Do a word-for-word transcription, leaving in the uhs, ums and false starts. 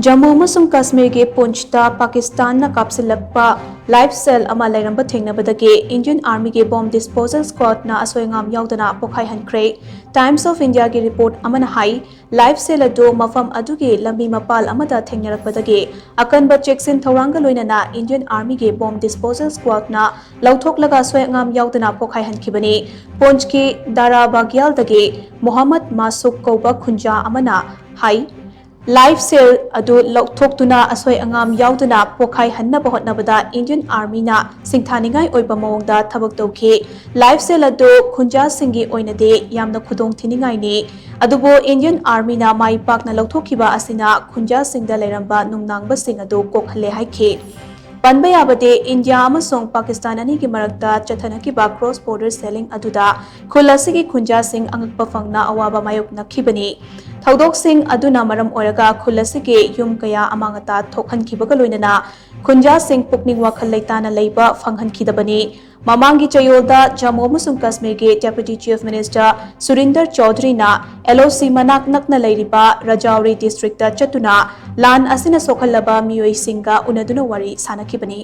ꯖꯝꯃꯨ ꯑꯃꯁꯨꯡ ꯀꯥꯁꯃꯤꯔꯒꯤ ꯄꯨꯟꯆꯇ ꯄꯥꯀꯤꯁꯇꯥꯟꯅ ꯀꯥꯞꯁꯤꯜꯂꯛꯄ ꯂꯥꯏꯐ ꯁꯦꯜ ꯑꯃ ꯂꯩꯔꯝꯕ ꯊꯦꯡꯅꯕꯗꯒꯤ ꯏꯟꯗꯤꯌꯟ ꯑꯥꯔꯃꯤꯒꯤ ꯕꯣꯝ ꯗꯤꯁꯄꯣꯖꯦꯜ ꯁ꯭ꯀ꯭ꯋꯥꯗꯅ ꯑꯁꯣꯏ ꯑꯉꯥꯝ ꯌꯥꯎꯗꯅ ꯄꯣꯈꯥꯏꯍꯟꯈ꯭ꯔꯦ꯫ ꯇꯥꯏꯝꯁ ꯑꯣꯐ ꯏꯟꯗꯤꯌꯥꯒꯤ ꯔꯤꯄꯣꯔꯠ ꯑꯃꯅ ꯍꯥꯏ, ꯂꯥꯏꯐ ꯁꯦꯜ ꯑꯗꯨ ꯃꯐꯝ ꯑꯗꯨꯒꯤ ꯂꯝꯕꯤ ꯃꯄꯥꯜ ꯑꯃꯗ ꯊꯦꯡꯅꯔꯛꯄꯗꯒꯤ ꯑꯀꯟꯕ ꯆꯦꯛꯁꯤꯟ ꯊꯧꯔꯥꯡꯒ ꯂꯣꯏꯅꯅ ꯏꯟꯗꯤꯌꯟ ꯑꯥꯔꯃꯤꯒꯤ ꯕꯣꯝ ꯗꯤꯁꯄꯣꯖꯦꯜ ꯁ꯭ꯀ꯭ꯋꯥꯗꯅ ꯂꯧꯊꯣꯛꯂꯒ ꯑꯁꯣꯏ ꯑꯉꯥꯝ ꯌꯥꯎꯗꯅ ꯄꯣꯈꯥꯏꯍꯟꯈꯤꯕꯅꯤ꯫ ꯄꯨꯟꯆꯀꯤ ꯗꯥꯔꯥ ꯕꯥꯒꯤꯌꯥꯜꯗꯒꯤ ꯃꯣꯍꯝꯃꯗ ꯃꯥꯁꯨꯛ ꯀꯧꯕ ꯈꯨꯟꯖꯥ ꯑꯃꯅ ꯍꯥꯏ, ꯂꯥꯏꯐ ꯁꯦꯜ ꯑꯗꯨ ꯂꯧꯊꯣꯛꯇꯨꯅ ꯑꯁꯣꯏ ꯑꯉꯥꯝ ꯌꯥꯎꯗꯅ ꯄꯣꯈꯥꯏꯍꯟꯅꯕ ꯍꯣꯠꯅꯕꯗ ꯏꯟꯗꯤꯌꯟ ꯑꯥꯔꯃꯤꯅ ꯁꯤꯡꯊꯥꯅꯤꯡꯉꯥꯏ ꯑꯣꯏꯕ ꯃꯑꯣꯡꯗ ꯊꯕꯛ ꯇꯧꯈꯤ꯫ ꯂꯥꯏꯐ ꯁꯦꯜ ꯑꯗꯨ ꯈꯨꯟꯖꯥꯁꯤꯡꯒꯤ ꯑꯣꯏꯅꯗꯤ ꯌꯥꯝꯅ ꯈꯨꯗꯣꯡ ꯊꯤꯅꯤꯡꯉꯥꯏꯅꯤ, ꯑꯗꯨꯕꯨ ꯏꯟꯗꯤꯌꯟ ꯑꯥꯔꯃꯤꯅ ꯃꯥꯏ ꯄꯥꯛꯅ ꯂꯧꯊꯣꯛꯈꯤꯕ ꯑꯁꯤꯅ ꯈꯨꯟꯖꯥꯁꯤꯡꯗ ꯂꯩꯔꯝꯕ ꯅꯨꯡꯅꯥꯡꯕꯁꯤꯡ ꯑꯗꯨ ꯀꯣꯛꯍꯜꯂꯦ ꯍꯥꯏꯈꯤ꯫ ꯄꯟꯕ ꯌꯥꯕꯗꯤ, ꯏꯟꯗꯤꯌꯥ ꯑꯃꯁꯨꯡ ꯄꯥꯀꯤꯁꯇꯥꯟ ꯑꯅꯤꯒꯤ ꯃꯔꯛꯇ ꯆꯠꯊꯅꯈꯤꯕ ꯀ꯭ꯔꯣꯁ ꯕꯣꯔꯗꯔ ꯁꯦꯂꯤꯡ ꯑꯗꯨꯗ ꯈꯨꯜ ꯑꯁꯤꯒꯤ ꯈꯨꯟꯖꯥꯁꯤꯡ ꯑꯉꯛꯄ ꯐꯪꯅ ꯑꯋꯥꯕ ꯃꯥꯌꯣꯛꯅꯈꯤꯕꯅꯤ꯫ ꯊꯧꯗꯣꯛꯁꯤꯡ ꯑꯗꯨꯅ ꯃꯔꯝ ꯑꯣꯏꯔꯒ ꯈꯨꯜ ꯑꯁꯤꯒꯤ ꯌꯨꯝ ꯀꯌꯥ ꯑꯃꯥꯡ ꯑꯇꯥ ꯊꯣꯛꯍꯟꯈꯤꯕꯒ ꯂꯣꯏꯅꯅ ꯈꯨꯟꯖꯥꯁꯤꯡ ꯄꯨꯛꯅꯤꯡ ꯋꯥꯈꯜ ꯂꯩꯇꯥꯅ ꯂꯩꯕ ꯐꯪꯍꯟꯈꯤꯗꯕꯅꯤ꯫ ꯃꯃꯥꯡꯒꯤ ꯆꯌꯣꯜꯗ ꯖꯝꯃꯨ ꯑꯃꯁꯨꯡ ꯀꯥꯁꯃꯤꯔꯒꯤ Deputy Chief Minister ꯁꯨꯔꯤꯟꯗꯔ ꯆꯧꯙꯔꯤꯅ L O C ꯃꯅꯥꯛ ꯅꯛꯅ ꯂꯩꯔꯤꯕ ꯔꯖꯥꯎꯔꯤ ꯗꯤꯁꯇ꯭ꯔꯤꯛꯇ ꯆꯠꯇꯨꯅ ꯂꯥꯟ ꯑꯁꯤꯅ ꯁꯣꯛꯍꯜꯂꯕ ꯃꯤꯑꯣꯏꯁꯤꯡꯒ ꯎꯅꯗꯨꯅ ꯋꯥꯔꯤ ꯁꯥꯅꯈꯤꯕꯅꯤ꯫